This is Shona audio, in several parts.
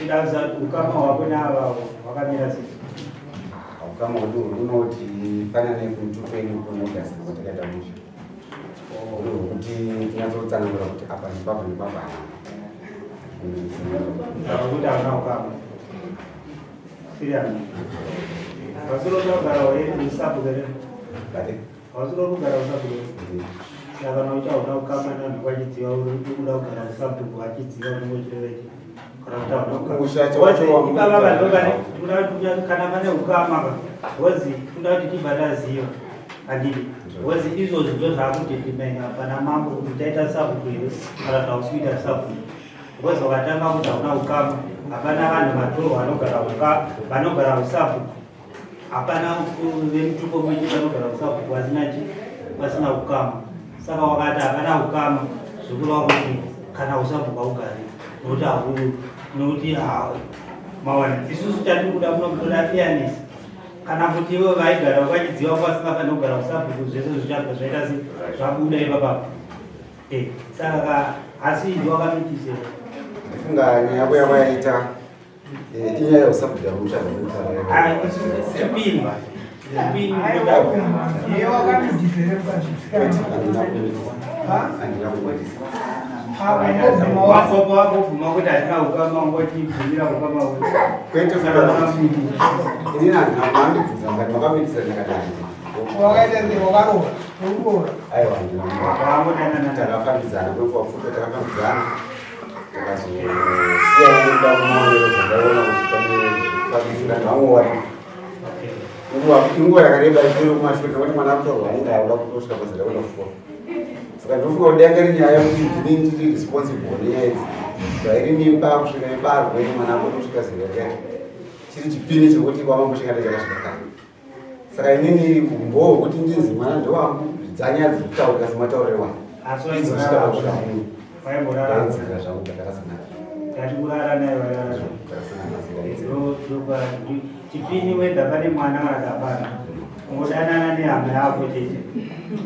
Tikaza ukama hwako naava hwakamira sei? Ukama hwedu hunoti fanane kumutupo kunogasira kwatakaita musha. Kuti tinyatsotsanangura kuti apa nepapa nepapa. Kuti hauna ukama. Siriyani. Hausi kugara usabhuku here? Hausi kugara usabhuku here? Saka kana uchi hauna ukama nevanhu kwachidziva uri kuda kugara usabhuku achidziva unenge uchireva chii? Kana kuti hauna ukama. Musha chacho wangu. Ipapa vanhu vane toda kuti kana pane ukama ka because toda kuti tibva taziva handidi because izvozvo ndo zvakudetermina pana mambo kuti uchaita sabhuku here kana kuti hausi kuita sabhuku because wakatanga kuti hauna ukama hapana vanhu vatorwa vanogara uka vanogara usabhuku hapana vemutupo mwenyu vanogara usabhuku vasina chi vasina ukama saka wakati hapana ukama zvokureva kuti kana usabhuku haugari nokuti hauu nokuti mawana isusu chatiri kuda kuno kutoda fairness kana kuti ivo vaigara vachidziva kwasingafaniri kugara usabhuku zvese zvichabva zvaita se zvabuda ipapapo Eh, saka ka asi ndi wakamitise Ndifunga nyaya yako yawaita inyaya yeusabhuku musha. Ah, chipini chipini. Iye wakamitisa here mukazvisikana? Handina kubatisa. Wakopo wakobvuma kuti hatina ukama ungotibvumira ukama wedu. Kwete, inini handina kumandibvunza mukati makamitisa, ndakati handina. Wakaita nde wakaroora uroora? Aiwa, handina. Wakangodanana. Takafambidzana kwenguva pfupi, takafambidzana, takazosiyana nekuda kumaonero zvandaiona kuti pane zvekufambidzira nevamwe wari. Inguva yakareba iri kumashure nekuti mwana akutorwa anenge auda kutosvika pazera kuenda kuchikoro, saka ndinofunga kuti yanga iri nyaya yekuti ndini ndiri responsible nenyaya idzi, zvairi mimba kusvika ibarwe mwana akotosvika zera riyani chiri chipini chekuti kwamambochengata chakasvika kare. Saka inini umbowo hwekuti ndinzi mwana ndewangu dzanyaya dzekutaurika sematauriro wangu. Asi izosvika pakusvika munhu waimborara? Ndaidzira zvangu, takasangana. Tati kurara naye warara? Takasangana. Chipini wega pane mwana kana hapana, ungodanana nehama yako chete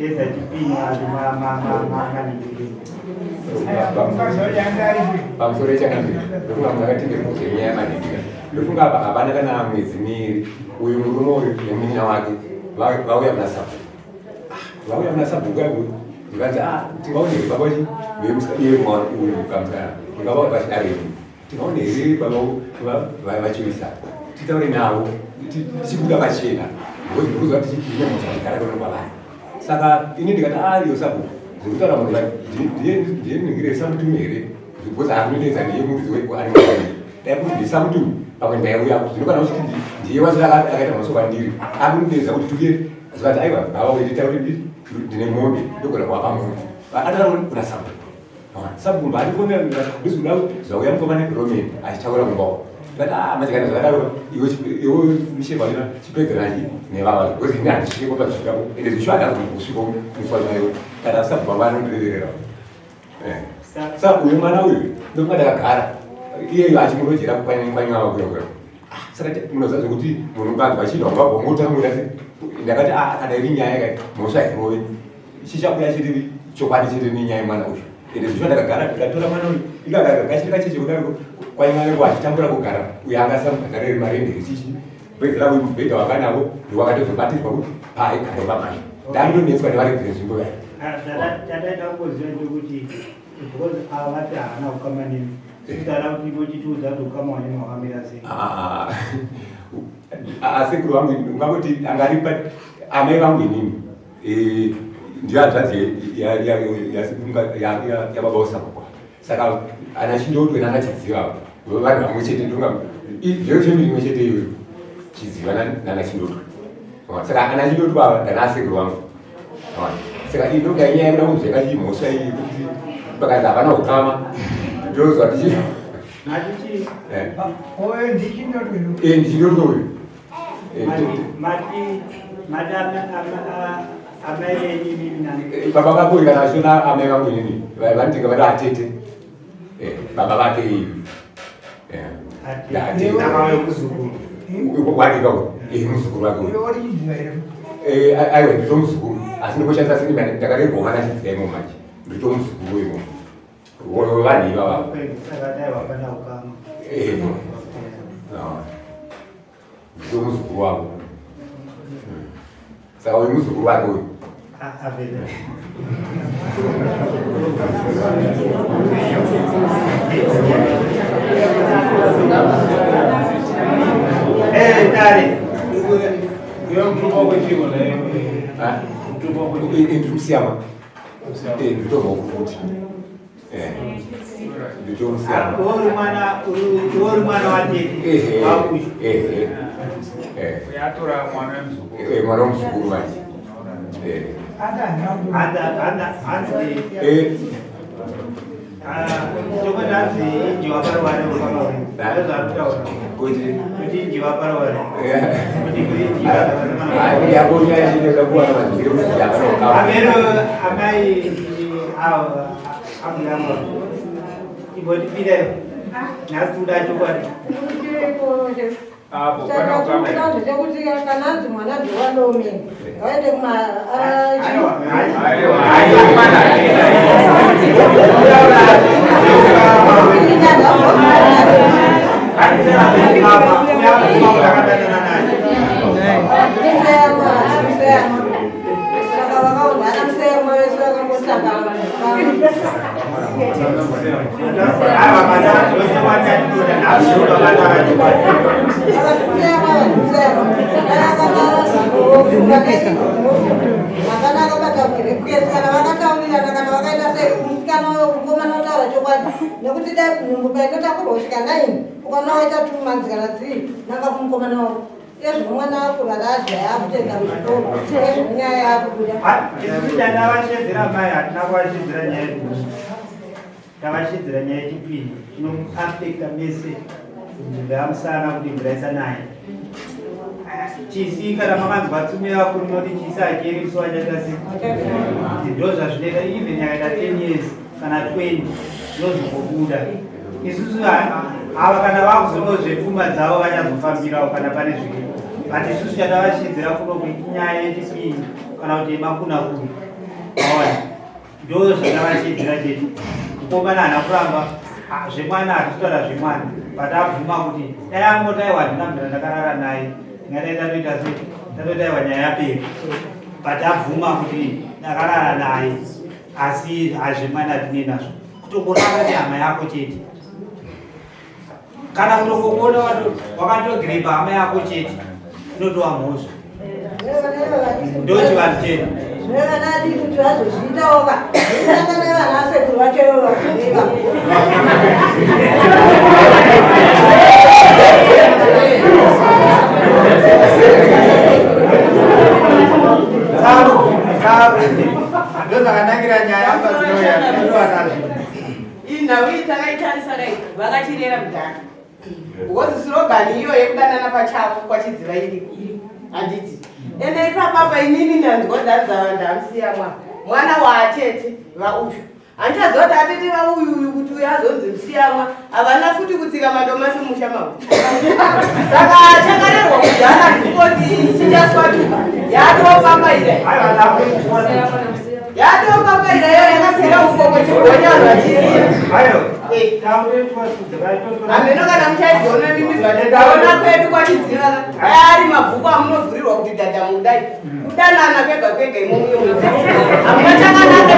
edza chipini asi maningiriro. Pamusoro yechakambiri, ndofunga munhu akatinde nyaya yamadikira. Ndofunga apa hapana kana mwedzi 2, uyu murume uyu nemunin'ina wake vauya kuna sabhuku. Vauya kuna sabhuku yako, ndikanzi, ah, tingaone here baba chi iye mwana uyu kamusikana ingava vachidaro ini, tingaone here baba vachiwisa titaure navo tichibuda pachena, because ndikuziva kuti ndine mhosva ndigara kuno kwavari. Saka ini ndikati, ah, iyo sabhuku zvekutaura munhu ndiye ningire samutumu here? Because akunonetsa ndiye muridzi weari, dai kuti ndisamutumu pamwe ndaiuya. Zvino kana uchiti ndiye wacho akaita mhosva kwandiri, akunonetsa kuti tuye zvikati, aiwa, baba uiti tauri ndine mombe ndogona kuwapa mombe, atara kuna sabhuku. Sabhuku mbaandifonera ndizikuda zvauya mukomana Roman achitaura kumbawo. Ndikati, ah, manje kana zvakadaro, iwe mishepa ina chipedzerachi nevava, because ini handisviko pazvisvikapo, ende zvisho handina kusviko musi wacho kana sabhuku vanga anondireverera. Saka uyu mwana uyu ndofunga ndakagara iyeyo achimurojera kwanyava kuya kuya. Saka munoziva zvekuti munhu ukanzwa chinhu haungabvongotangura. Ndakati, ah, kana iri nyaya yakati mhosva hairove, chichabuda chiri chokwadi chete nenyaya yemwana uyu. Ende zvisho ndakagara ndikatora mwana uyu ikagara kachiri kacheche kudaro kwanyava achitambura kugara uyo angasamubhadarire marenderi chichi pedzera uyu mubhedha wakanavo ndiwakatozobatirwa kuti paaigara pamai ndandonetswa nevaridzi venzvimbo vaya. Chataida kungoziva ndekuti because ava vati haana ukama nemi, tada kuti mochitiudza kuti ukama hwanyu hwakamira sei. Asekuru vangu ungangoti angaripa amai vangu inini ndiyo hanzvadzi yababa usabukwa. Saka ana Chindotwe nana Chidziva vanhu vamwe chete, ndonga ndiyo family imwe chete iyoyo, Chidziva nana Chindotwe. Saka ana Chindotwe ava ndana asekuru vangu. Saka inonga inyaya yekuda kunzveka chimhosva iyi kuti pakanzi hapana ukama, ndozwa tichi Matichi Oyo ndichindotwe? Ndichindotwe uyu. Mati mati amai venyu inini nani? Baba vako kana vachiona amai vangu inini vanoti vati atete, baba vake iyi. Muzukuru. Wadika muzukuru wake uyu. Iwe uri Chidziva here? Aiwa, ndito muzukuru, asi ndikoshandisa sini ndakarerwa mwana Chidziva imo manje ndito muzukuru imo vanhu ivava. Saka dai hapana ukama. Ndiyo muzukuru wavo. Saka uyu muzukuru wake uyu. Eh, tari. Ndiri kusiyama. Nditobva kufuti. Nditomusiyama. Uri mwana watete wakusha. Yatora mwana wemuzukuru. Mwana wemuzukuru manje. Hanzi chokwadi hanzi injiwa parware ndozvaari Kuti kuti injiwa parware kuti injiwa. Amero amai avo amuyamba imbotipira nhasi kuda chokwadi. Apo pana ukama. Zvekuti kana anzi mwana ndewalome ngaende kuma Aiwa. Takadanana naye. Saka vakaunda ana museyamwa vese vakangosangana. Aiwa, mana ndochokwadi chatinoda nhasi unobatara chokwadi. Vakanaka bataurire kana vakataurirana kana vakaita sei musikana mukomana otaura chokwadi nekuti dai nhumbu painotakurwa kusvika 9 ukaona waita 2 months kana 3 nanga kumukomana wako. Ezvino mwana akura razva yaakutenda kuzvikoro, ezvino nyaya yaakubuda. Isusu chandavashedzera mai, hatina kuvashedzera nyaya yedusu, tavashedzera nyaya yechipini inoaffecta mese nzvimbo yamusana kuti mvura isanaye. Chisi kana makanzwa tsumira kunoti chisi hacheri musi wachaita sei, ndo zvazvinoita. Even yakaita 10 years kana 20 zvinozongobuda. Isusu ava kana vakuzono zvepfuma dzavo vachazofambirawo kana pane zviripo, but isusu chatavashedzera kuno kuinyaya yechipini kana kuti yemakuna kuna, maona, ndo zvatavashedzera chete. Mukomana haana kuramba. Ah, zvemwana hatitotaura zvemwana, but abvuma kuti dai angotaiwa handina mvura ndakarara naye, ndingadai ndatoita sei, ndatotaiwa nyaya yapera, but abvuma kuti ndakarara naye, asi hazvemwana hatinei nazvo. Kutongorara nehama yako chete kana kutongokuona wakatogrepa hama yako chete inotova mhosva, ndo chivanhu chedu. Zvino vana adiki kuti vazozviitawo ka kutanga nevana asekuru vacho ivo vakureva. Ndo zvakanakira nyaya padzinoya inowanazvo. Inhau iyi takaitarisa dai vakachirera mudhara, because slogan iyo yekudanana pachavo kwachidziva iriko, handiti? Ende ipapapa inini ndanzwa ndanzava ndamusiya mwana waatete vauyu. Handichaziva kuti atete vauyuyu kuti uyu azonzi musiyamwa havana futi kutsika madomasi musha mavo. Saka chakarerwa kudhara ndikoti chichaswatuka yatopambaira, yatopambaira iyo yakapera ukoko chigonya vanhu vachiziva. Hameno kana muchaizoona mimi, ndaona kwedu kwachidziva aya ari mabhuku amunovhurirwa kuti dhadha mudai kudanana kwega kwega imomuyo hamuna chakanaka.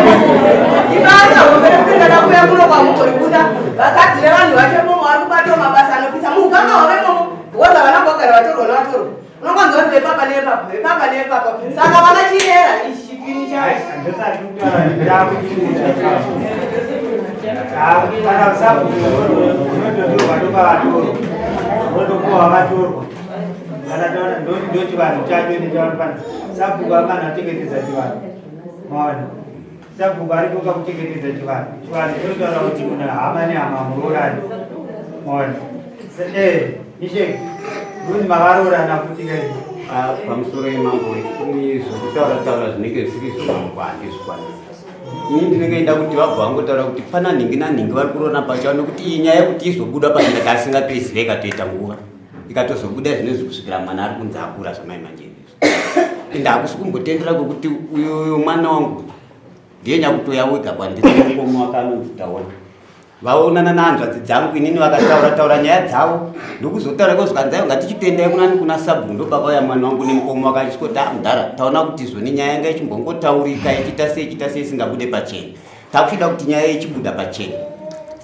Ibasa hombe rekuti ndada kuuya kuno kwamugori kuda vakadzi vevanhu vacho imomo vari kubatwa mabasa anopisa muukama hwavo imomo, because havana kugara vatorwa nevatorwa. Unokwanza kuti vepapa nevepapa, vepapa nevepapa, saka vakachirera ichi chipini chacho. Ndosati kutaura kana unototorwa ndopa vatorwa, unotopuwa vatorwa kana taona ndo chivanhu chacho nechavanofana. Sabhuku amana achengetedza chivanhu, maona, sabhuku aripo pakuchengetedza chivanhu. Chivanhu chinotaura kuti munhu hama nehama muroorani, maona. Misheki kunzi mavaroorana futi kai. Pamusoro yemambo, kune zvokutaura taura zvinenge zvisiri izvo mambo, handizvikwanisi. Ini ndinenge ida kuti vabva vangotaura kuti pana nhingi nanhingi vari kuroorana pachavo, nekuti iyi nyaya yekuti izobuda panyika taasingatoizive, ikatoita nguva ikatozobuda zvinezvi kusvikira mwana ari kunzi akura zvamai manje izvizvi. Ende hakusi kumbotendera kwekuti uyu mwana wangu ndiye nyakutoya wega kwandiri. Mukoma wake anonzi Taona. Vaonana nahanzvadzi dzangu inini vakataura taura nyaya dzavo ndokuzotaura iko zvikanzi aiwa ngatichitendai kunani kuna sabhuku. Ndopakauya mwana wangu nemukoma wake achisvikoti ah mudhara taona kuti zvoni nyaya yanga ichimbongotaurika ichiita sei ichiita sei isingabude pachena. Takuchida kuti nyaya ichibuda pachena.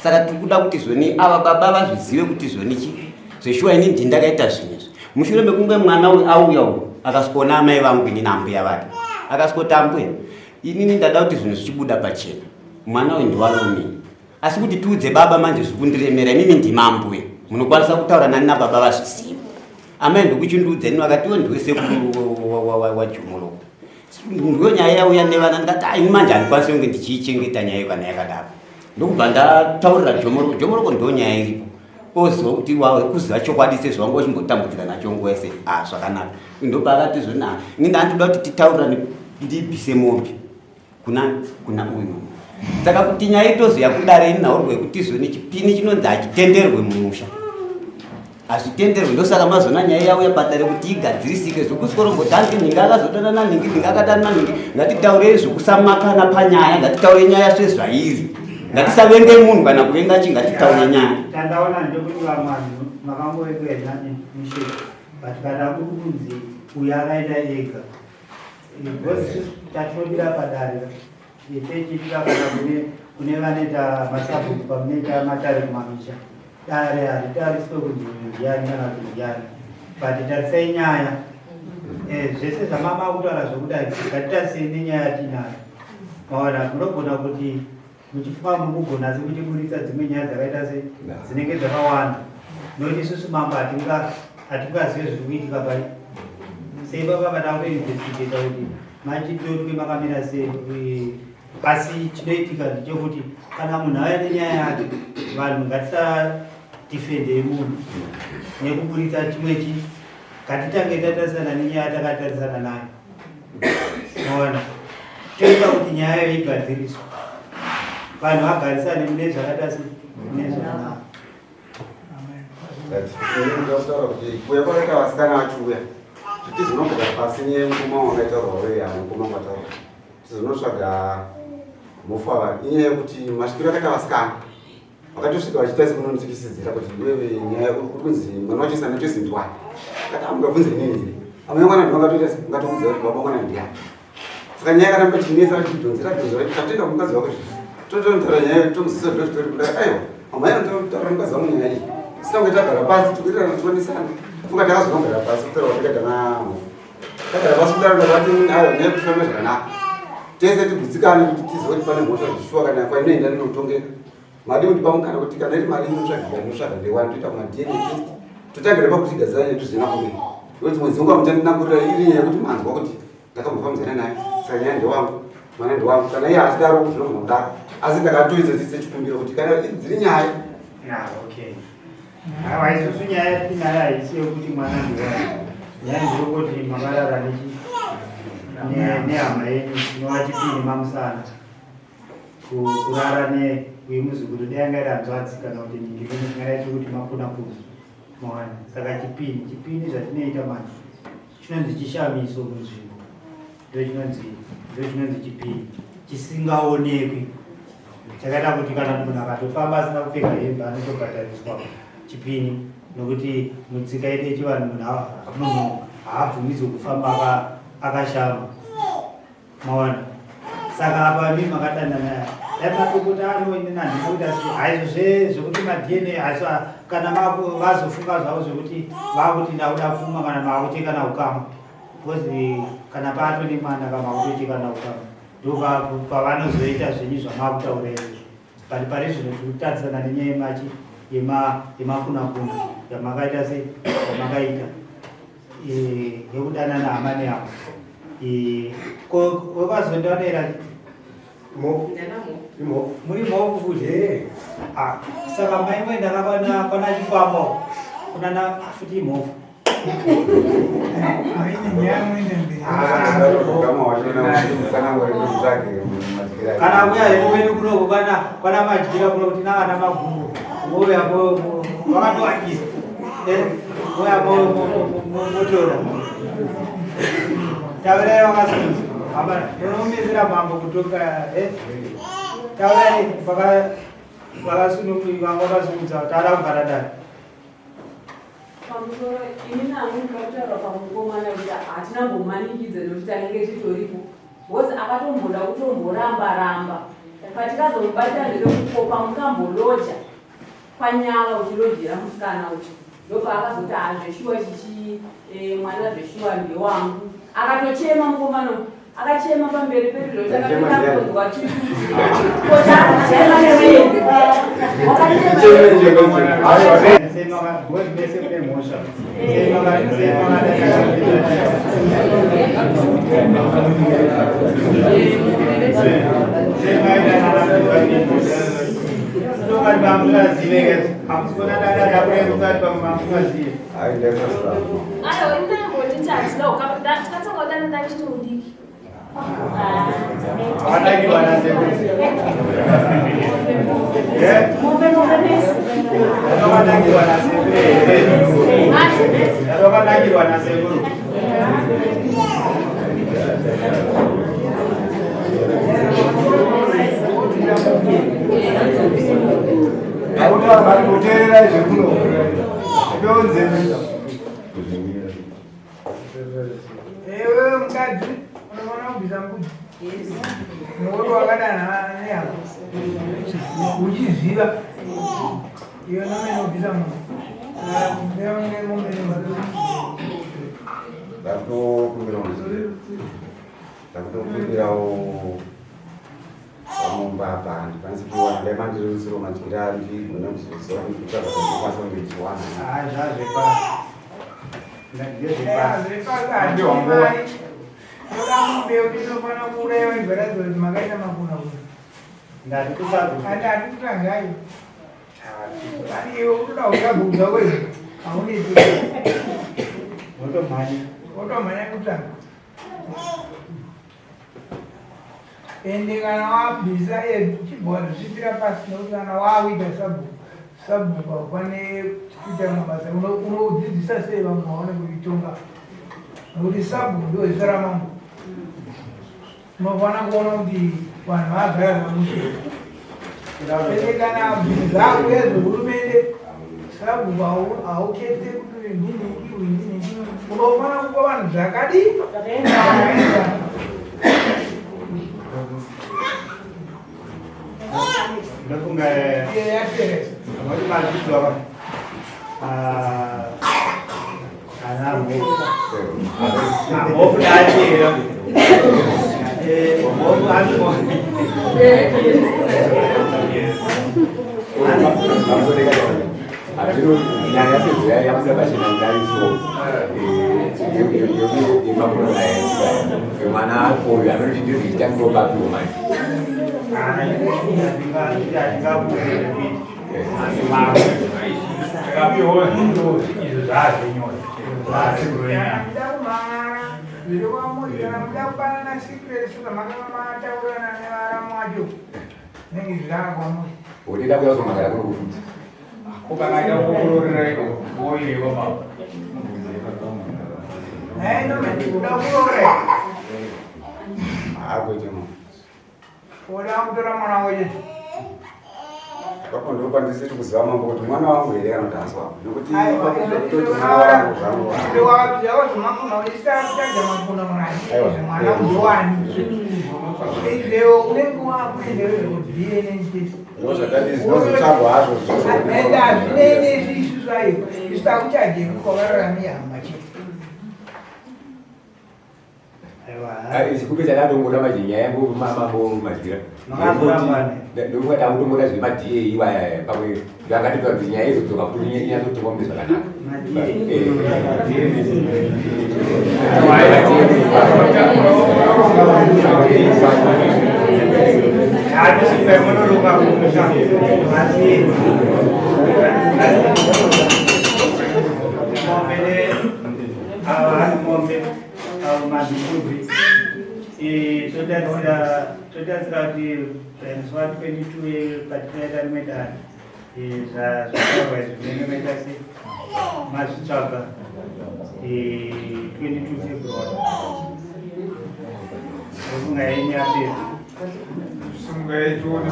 Saka tiri kuda kuti zvoni ava baba vazvizive kuti zvoni chi zveshuwa ini ndini ndakaita zvinhu izvi. Mushure mekunge mwana uyu auya uyu akasvikoona amai vangu inini ambuya vake. Akasvikoti ambuya inini ndada kuti zvinhu zvichibuda pachena. Mwana uyu ndiwarume. Asi kuti tiudze baba manje zviri kundiremera imimi ndima ambuya. Munokwanisa kutaura nani nababa vazviziva. Amai ndokuchindiudza ini vakati iwe ndiwe sekuru waJomoloko. Ndiyo nyaya yauya nevana ndikati ah ini manje handikwanisi kunge ndichiichengeta nyaya iyo kana yakadaro. Ndokubva ndataurira Jomoloko. Jomoloko ndo nyaya iripo. Oziva kuti kuziva chokwadi sezvo wanga uchimbotambudzika nacho nguva yese. Ah zvakanaka. Ndopaakati zvona ini ndandoda kuti titaurirane ndibvise mombe. Kuna kuna uyu. Saka kuti nyaya itozoya kudare inhaurwa yekuti zvoni chipini chinonzi hachitenderwe mumusha. Hazvitenderwe, ndosaka mazoona nyaya yauya padare kuti igadzirisike. Zvokusworomboti nhingi akazodana nanhingi, nhingi akadana nanhingi. Ngatitaurei zvokusamakana panyaya, ngatitaure nyaya sezvairi. Ngatisavenge munhu kana kuvenga chii, ngatitaure nyaya. Chandaona ndechekuti vamwe vanhu makangoekuedza mishe but kana kuri kunzi uyu akaenda ega because chatinodira padare techiitira kana kune vanoita masabhuku pamunoita matare kumamisha dare haritariswe kunzi uyu ndiani kana kuti ndiani but tarisai nyaya zvese zvamama kutaura zvekudai ngatitarisei nenyaya yatinayo. Maona munogona kuti muchifunga mukugona asi muchiburitsa dzimwe nyaya dzakaita se dzinenge dzakawanda nokuti isusu mambo hatingazive zviri kuitika pai sei baba vada kutoinvestigata kuti machitotwe makamira sei. Asi chinoitika ndechekuti kana munhu auya nenyaya yake vanhu ngatisadefendei munhu nekuburitsa chimwe chi ngatitange tatarisana nenyaya yatakatarisana nayo. Maona toita kuti nyaya yo igadziriswe vanhu vagarisane mune zvakaita se mune zvakanaka. Ndinotaura kuti kuuya kwakaita vasikana vachiuya tizonogara pasi nemukoma wakaitaurwa weya mukoma wataurwa tizonotsvaga mhofu ava inyaya yekuti masvikiro akaita vasikana vakatosvika vachiita sekunondityisidzira kuti iwewe nyaya uri kunzi mwana wacho sana chose ndiwani kati amungabvunze inini here amai mwana ndivangatoita ungatokuziva kuti baba mwana ndiyani. Saka nyaya yakaramba ichinetsa vachidhonzera dhonzera tatoenda kumukadzi wako izvi totonotaura nyaya tomuzisa zviro zvitori kudai aiwa amai anotaura mukadzi wangu nyaya iyi sina kunge tagara pasi tikuitirana tionesana funga takazonogara pasi kutaura kwatakaita namhofu tagara pasi kudaro ndakati aiwa nyaya kufamba zvakanaka tese tigutsikane kuti tizive kuti pane mhosva zvishuwa kana kwainoenda ndinotongeka madi kuti pamukana kuti kana iri mari inotsvagika inotsvaga ndewani toita kuma DNA test totangira pakuti gadzira yedu zvina kumberi nekuti dzimwe dzenguva muchandinakurira iri nyaya yekuti manzwa kuti ndakambofambidzana naye saka nyaya ndewangu mwana ndewangu kana iye achidaro zvinogona kudaro asi ndakatoidza sechikumbiro kuti kana dziri nyaya. Okay. Aiwa isusu nyaya yatinayo haisi yekuti mwana ndewangu. Nyaya ndeyekuti makarara nehama yenyu inova chipini mamusana. Kurara ne uyu muzukuru dai anga iri hanzvadzi kana kuti nhingi tingaita kuti makuna kuzu mawana. Saka chipini, chipini zvatinoita manje chinonzi chishamiso munzvimbo. Ndochinonzi chipini chisingaonekwi. Chakaita kuti kana munhu akatofamba asina kupfeka hembe anotobhadhariswa chipini nokuti mutsika yedu yechivanhu munhu haabvumidzwe kufamba akashama. Maona? Saka apa imi makadanana dai matokota anoine nhandina kuti asi haizvo zvekuti maDNA asi kana vazofunga zvavo zvekuti vakuti ndakuda pfuma kana makuchekana ukama because kana pato nemwana kana makutochekana ukama ndopavanozoita zvenyu zvamakutaura izvozvo. But pari zvino tiri kutarisana nenyaya yemachi yemakunakuna yamakaita se yamakaita yekudanana hama nehama. Ko wekazondanera muri mhofu futi? Ah, saka mai moenda kwana chifambo kunana futi mhofu. Kana kuya henyu kwedu kunoko kwana madyira kuno kuti navana magungu vouya vakatowandisa vouya motora taurai vakasunza unoomesera mambo kutoka taurai. Vakasununguka vakasimudza kuti ada kuvhara dare. Pamusoro ini nangu ndinotaura pamukomana kuti hatina mbomanikidza nekuti tanenge titoripo because akatomboda kutomboramba ramba patikazomubatira ndezvekukopa mukamboloja kwanyava uchilojera musikana uchi ndopaakazoti hazveshuwa chichi eh, mwana zveshuwa ndewangu akatochema mukomana akachema pamberi pedu zvotakatotakudzwa Aiwa, ini ndaimbotiti hatina ukama ndakatanga kudana ndachiti mudiki. Vakanakirwa nasekuru. Kuteerera zvekuno ndonzeve. Ewe mukadzi unofanira kubvisa mbudzi nokuti wakadana nehama uchiziva iyo nome inobvisa munhu mombe nemari. Ndakutokumbirawo vamumba apa handikwanisi kuwana dai mandirutsiro madyira ndigone kuzoziva kuti kutsvaga zvandikwanisa kunge ndichiwana. Zvazvepasi. Toda mombe yekuti inofanira kuuraiwa ibvaradzwa kuti makaita makuna kuna. Ndati kutsvaga. Andi hatikutsvagai. Ani iwe unoda kutsvaga kwezvo. Hauneti. Wotomhanya. Wotomhanya kutsvaga. Ende kana wabvisa chibhora zvisvipira pasi nekuti kana wakuita sabhuku sabhuku haukwane kuita mabasa unodzidzisa sei vamwe vaone kuitonga nekuti sabhuku ndo zita ramambo unofanira kuona kuti vanhu vagara zvamushe ende kana zvinhu zvakuuya zvehurumende sabhuku haukete kuti ndinhingi uyu ndinhingi unofanira kupa vanhu zvakadii zvakaenzana. Ndofunga muri mazvidzwa ana mhofu. Mhofu ndachera. Mhofu ano. Hazvino nyaya sezvo yabuda pachena ndai so yemakona yaitika mwana uyu anoti ndiri ndichitangira papiwo manje. Takapiwa izvo zvaazvenyora. Muda kumhangana zviri kwamuri kana muda kupanana secret sezvamakanga mataurirana nevaramu wacho zvinenge zvaa kwamuri. Unoda kuya kuzomhangara kuno kufuti. Ko kana aida kukuroorera iko woirewa baba. Naye nome uda kuroora Hakwete mama. uda kutora mwana wako chete. Ipapo ndipo pandisiri kuziva mambo kuti mwana wangu here kana kuti haasi wangu nekuti ipapo zvekutoti mwana wangu zvangu. Mwana ndowani izvewo unenge wakuendewe DNA test. Ndozvakati zvinozotsvagwa hazvo. Ende hazvinei nesu isusu aiwa isu takuchaje kukwakararamia hama chete. Chikupe chadatongoda manje nyaya yangu mambo madyira. Ndofunga takutongoda zvemaDA iwaya pamwe ndakatotaura kuti nyaya izodzoka kuti inyatsotonga mune zvakanaka. Mombe ava mombe avo mazimbuzi totarisira kuti musi wa 22 patinoita rimwe dare zvataurwa izvi munenge maita se mazvitsvaga 22 February ndofunga yenyu yapera. Simukai tione.